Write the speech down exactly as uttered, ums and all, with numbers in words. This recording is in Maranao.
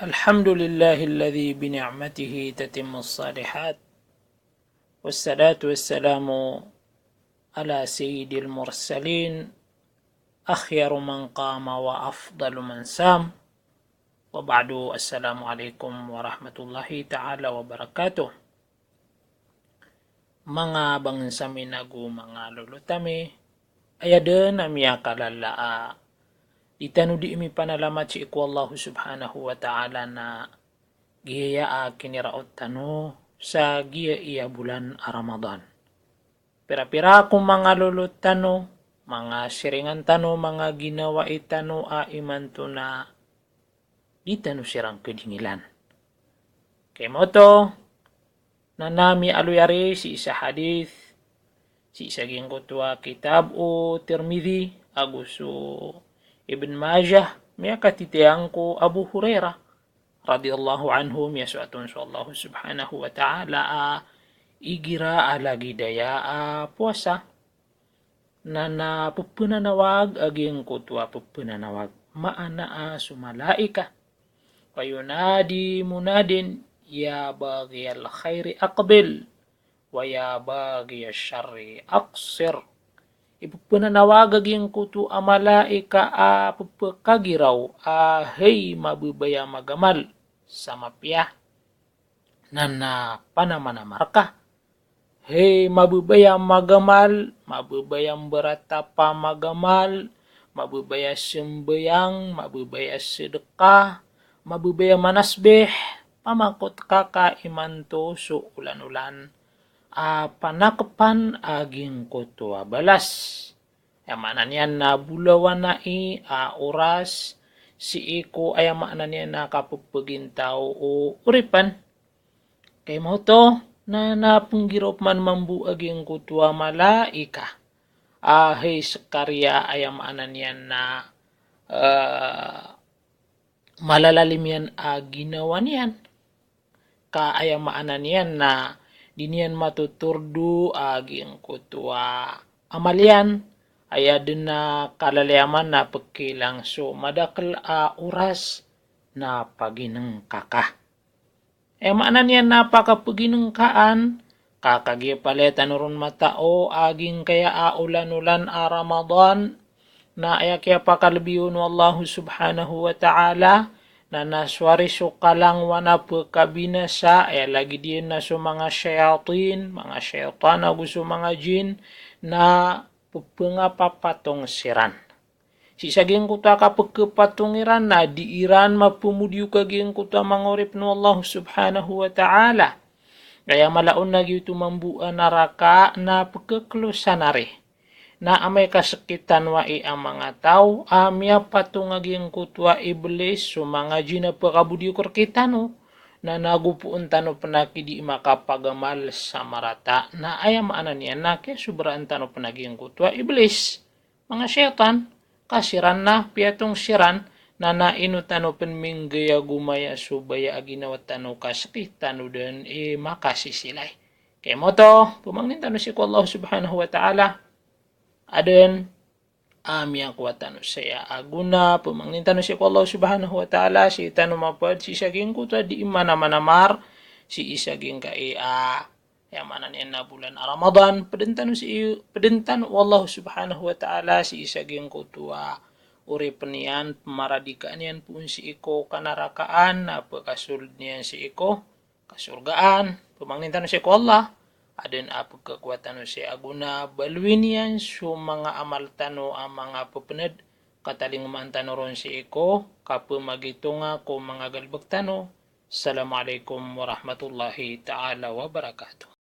الحمد لله الذي بنعمته تتم الصالحات، والصلاة والسلام على سيد المرسلين، أخير من قام وأفضل من صام، وبعد، السلام عليكم ورحمة الله تعالى وبركاته. Manga bangensa mi nago manga lolot ami, aya den a miyakalala a di tano di mipanalamat sii ko Allah Subhanahu wa Ta'ala na giyaya a kiniraot tano sa giyaya a bolan a Ramadan. Pira-pira ko manga lolot tano, manga siringan tano, manga ginawai tano a imanto na di tano siran kedingilan. Kay maoto, na na miyaaloy ari sii sa hadith, sii sa giyangkoto a kitab o Tirmidhi, ago so Ibn Majah, miyakatitiyang ko Abu Hurairah, radiyallahu anhu, miyasoat on so Allah Subhanahu wa Ta'ala a igira a lagid aya a powasa, na na pepenanawag a giyangkoto a pepenanawag, maana a so malaika. Fayunadi munadin, ya baghiyal khairi aqbil, wa ya baghiyash sharri aqsir. Ipepenanawag a giyangkoto a malaika a pepekagiraw a hay mabebaya magamal sa mapiya, na na panamanamar ka. Hay mabebaya magamal, mabebaya mberat a pamagamal, mabebaya sembayang, mabebaya sedekah, mabebaya manasbih, pamakot ka ka imanto so olan-olan a panakepan a giyangkoto a balas. Aya maana niyan na bolawanai a oras sii ko, aya maana niyan na kapepegintaw o oripen. Kay maoto, na na penggiraw peman mambo a giyangkoto a malaika a hay sekariya, aya maana niyan na, eh, malalalim iyan a ginawa niyan. Ka aya maana niyan na di niyan matotordo a giyangkoto a amal iyan, aya den a kalalayaman na pekilang so madakel a oras na paginengka ka. Aya maana niyan na pakapeginengkaan ka, kagiya palaya tano ron matao a giyangkaya a olan-olan a Ramadan, na aya kiyapakalebi on o Allah Subhanahu wa Ta'ala, na na so ari so kalangowan a pekabinasa, aya lagid iyan na so manga shayatin, manga shaytan ago so manga jin, na pepengapapatong siran. Sii sa giyangkoto a kapekepatong iran na di iran mapemodiok a giyangkoto a manga oripen o Allah Subhanahu wa Ta'ala. Aya mala on na giyoto mambo a naraka na pekeklosan ari. Na amay ka sekitan wai a manga taw a miyapatong a giyangkoto a Iblis, so manga jin a pekabodiok rektano, na nago poon tano pen a kidi makapagamal sa marata, na aya maana niyan na kiyasobraan tano pen a giyangkoto a Iblis, manga shaytan, ka siran na piyatong siran, na na ino tano pen minggayagomaya so baya a ginawa tano ka sekitano den i makasisilay. Kay maoto, pemangnin tano sii ko Allah Subhanahu wa Ta'ala, aden a miyakowa tano saya a gona, pemangnin tano sii ko Allah Subhanahu wa Ta'ala, sii tano maped sii sa giyangkoto a di manamanamar, sii sa giyangkai a, aya maana niyan na bolan a Ramadan, peden tano sii, peden tano o Allah Subhanahu wa Ta'ala sii sa giyangkoto a oripen iyan, pemaradikaan iyan poon sii ko kanarakaan, na pekasold iyan sii ko kasorgaan. Pemangnin tano sii ko Allah, aden a pekakowa tano saya a gona, baloyin iyan so manga amal tano a manga pepened, katalingomaan tano ron sii ko kapemagitonga ko manga galebek tano. Assalamualaikum warahmatullahi ta'ala wabarakatuh.